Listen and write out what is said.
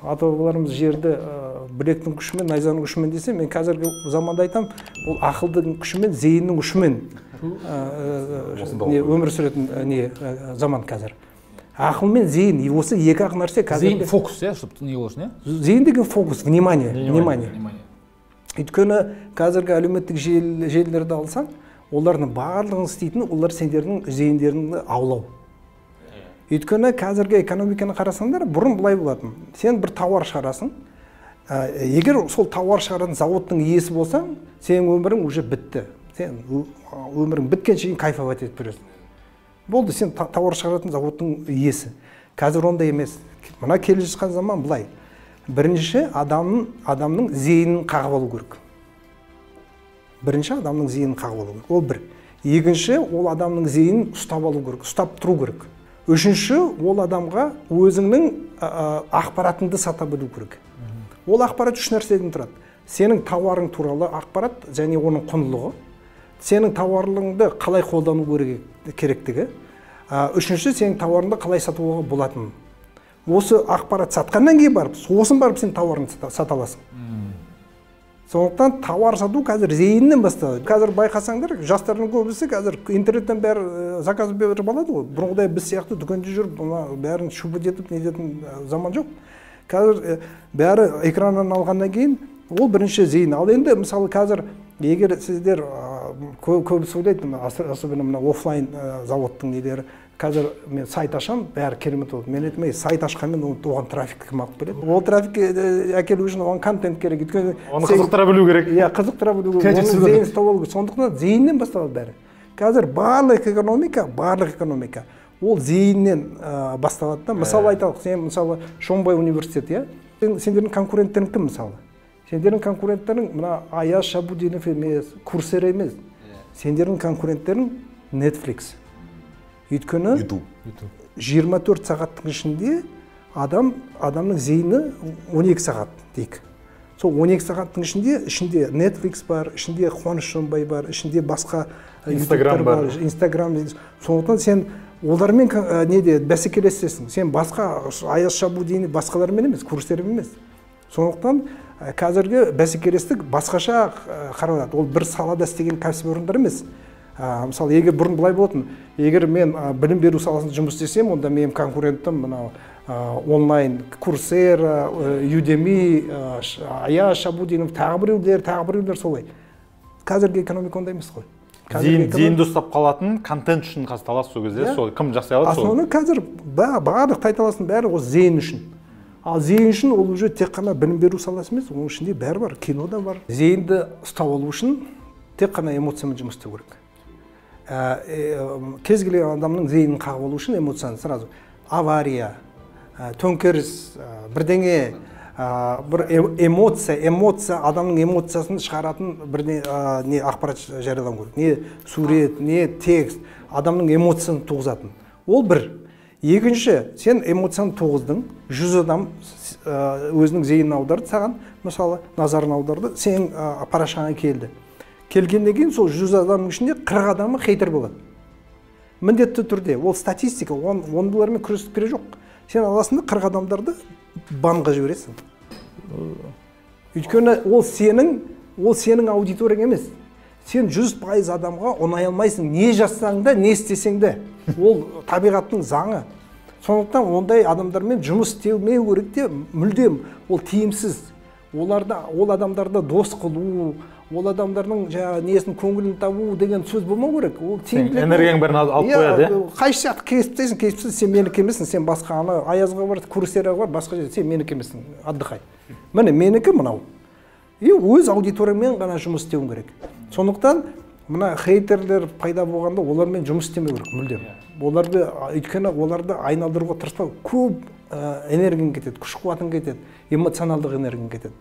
Ата бабаларымыз жерді білектің күшімен, найзаның күшімен десе, мен қазіргі заманда айтам, ол ақылдың күшімен, зейіннің күшімен өмір сүретін не заман қазір. Ақыл мен зейін, осы екі ақ нәрсе қазір. Зейін фокус, иә, чтобы не болсын, иә? Зейін деген фокус, внимание, внимание. Өйткені қазіргі әлеуметтік желілерді алсаң, олардың барлығын істейтін, олар сендердің зейіндеріңді аулау. Өйткені қазіргі экономиканы қарасаңдар, бұрын былай болатын. Сен бір тауар шығарасың. Егер сол тауар шығаратын заводтың иесі болсаң, сенің өмірің уже бітті. Сен өмірің біткенше дейін кайфовать етіп жүресің. Болды, сен тауар шығаратын заводтың иесі. Қазір ондай емес. Мына келе жатқан заман былай. Бірінші адамның зейінін қағып алу керек. Бірінші адамның зейінін қағып алу керек. Ол бір. Екінші, ол адамның зейінін ұстап алу керек, ұстап тұру керек. Үшінші, ол адамға өзіңнің ақпаратыңды сата білу керек. Ол ақпарат үш нәрседен тұрады. Сенің тауарың туралы ақпарат және оның құндылығы, сенің тауарлығыңды қалай қолдану керектігі, үшінші, сенің тауарыңды қалай сатуға болатынын. Осы ақпарат сатқаннан кейін барып, сосын барып сен тауарыңды сата аласың. Сондықтан тауар сату қазір зейіннен басталады. Қазір байқасаңдар, жастардың көбісі қазір интернеттен бәрі заказ беріп алады ғой. Бұрынғыдай біз сияқты дүкенде жүріп, бәрін шубат етіп, не ететін заман жоқ. Қазір бәрі экраннан алғаннан кейін ол бірінші зейін. Ал енді мысалы қазір егер сіздер көбісі ойлайды, особенно мына офлайн заводтың нелері, қазір мен сайт ашам, бәрі керемет болды. Мен айтмай, сайт ашқанмен оған трафик кім алып келеді? Ол трафик әкелу үшін оған контент керек. Өйткені оны қызықтыра білу керек. Иә, қызықтыра білу керек. Оның зейін ұстап алу керек. Сондықтан зейіннен басталады бәрі. Қазір барлық экономика ол зейіннен басталады да. Мысалы айталық, сен мысалы Шомбай университеті, иә? Сендердің конкуренттерің кім мысалы? Сендердің конкуренттерің мына Аяз Шабудинов емес, Курсера емес. Сендердің конкуренттерің Netflix. Өйткені 24 сағаттың ішінде адамның зейіні 12 сағат дейік. Сол 12 сағаттың ішінде Netflix бар, ішінде Қуаныш Шонбай бар, ішінде басқа Instagram бар. Instagram. Сондықтан сен олармен неде бәсекелесесің. Сен басқа Аяз Шабудинов басқалармен емес, Курсерамен емес. Сондықтан қазіргі бәсекелестік басқаша қаралады. Ол бір салада істеген кәсіпорындар емес. Мысалы, егер бұрын былай болатын, егер мен білім беру саласында жұмыс істесем, онда менің конкурентім мынау онлайн Курсера, Udemy, Аяз Шабудинов, тағы біреулер солай. Қазіргі экономика ондай емес қой. Зейінді ұстап қалатын контент үшін қазір талас сол кезде, сол кім жасай алады сол. Основной қазір барлық тайталастың бәрі осы зейін үшін. Ал зейін үшін ол уже тек қана білім беру саласы емес, оның ішінде бәрі бар, кино да бар. Зейінді ұстап алу үшін тек қана эмоциямен жұмыс істеу керек. Кез келген адамның зейінін қағып алу үшін эмоцияны сразу авария, төңкеріс, бірдеңе, бір эмоция, адамның эмоциясын шығаратын бір не ақпарат жариялау керек. Не сурет, не текст, адамның эмоциясын туғызатын. Ол бір. Екінші, сен эмоцияны туғыздың, 100 адам өзінің зейінін аударды саған, мысалы, назарын аударды, сен парашаңа келді. Келгеннен кейін сол 100 адамның ішінде 40 адамы хейтер болады. Міндетті түрде, ол статистика, ондайлармен күресіп керек жоқ. Сен аласың да 40 адамдарды банға жібересің. Өйткені ол сенің аудиторияң емес. Сен 100% адамға ұнай алмайсың, не жазсаң да, не істесең де. Ол табиғаттың заңы. Сондықтан ондай адамдармен жұмыс істемеу керек те, мүлдем ол тиімсіз. Ол адамдарды дос қылу, ол адамдардың несін көңілін табу деген сөз болмау керек. Ол тиімділік. Энергияң бәрін алып қояды, иә? Қайсы сияқты кесіп тастайсың, кесіп тастайсың, сен менікі емессің, сен басқа ана Аязға бар, Курсераға бар, басқа жерде сен менікі емессің, отдыхай. Міне менікі мынау. И өз аудиториямен ғана жұмыс істеуің керек. Сондықтан мына хейтерлер пайда болғанда олармен жұмыс істемеу керек мүлдем. Оларды, өйткені оларды айналдыруға тырыспау, көп энергияң кетеді, күш қуатың кетеді, эмоционалдық энергияң кетеді.